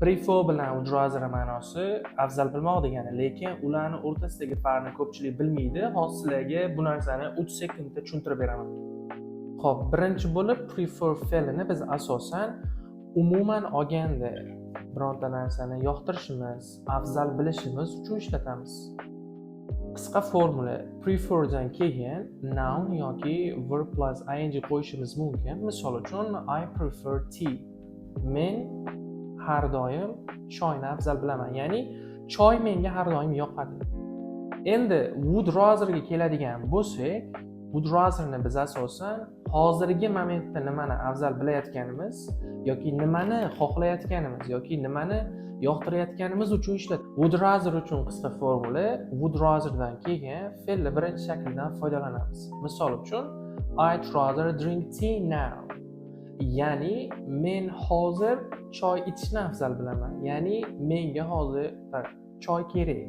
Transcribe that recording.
Prefer bilan would rather ma'nosi afzal bilmoq degani, lekin ularni o'rtasidagi farqni ko'pchilik bilmaydi. Hozir sizlarga bu narsani 3 sekundda tushuntirib beraman. Xo'p, birinchi bo'lib prefer fe'lini biz asosan umuman olganda bironta narsani yoqtirishimiz, afzal bilishimiz uchun ishlatamiz. Qisqa formula: preferdan keyin noun yoki verb plus ing qo'yishimiz mumkin. Misol uchun, I prefer tea. Men har doim choyni afzal bilaman, ya'ni choy menga har doim yoqadi. Endi would ratherga keladigan bo'lsak, would ratherni biz asosan hozirgi momentda nimani afzal bilayotganimiz yoki nimani xohlayotganimiz yoki nimani yoqtirayotganimiz uchun ishlatamiz. Would rather uchun qisqa formula: would ratherdan keyin fe'lni birinchi shaklidan foydalanamiz. Misol uchun, I'd rather drink tea now. Ya'ni men hozir choy ichishni afzal bilaman. Ya'ni menga hozir choy kerak.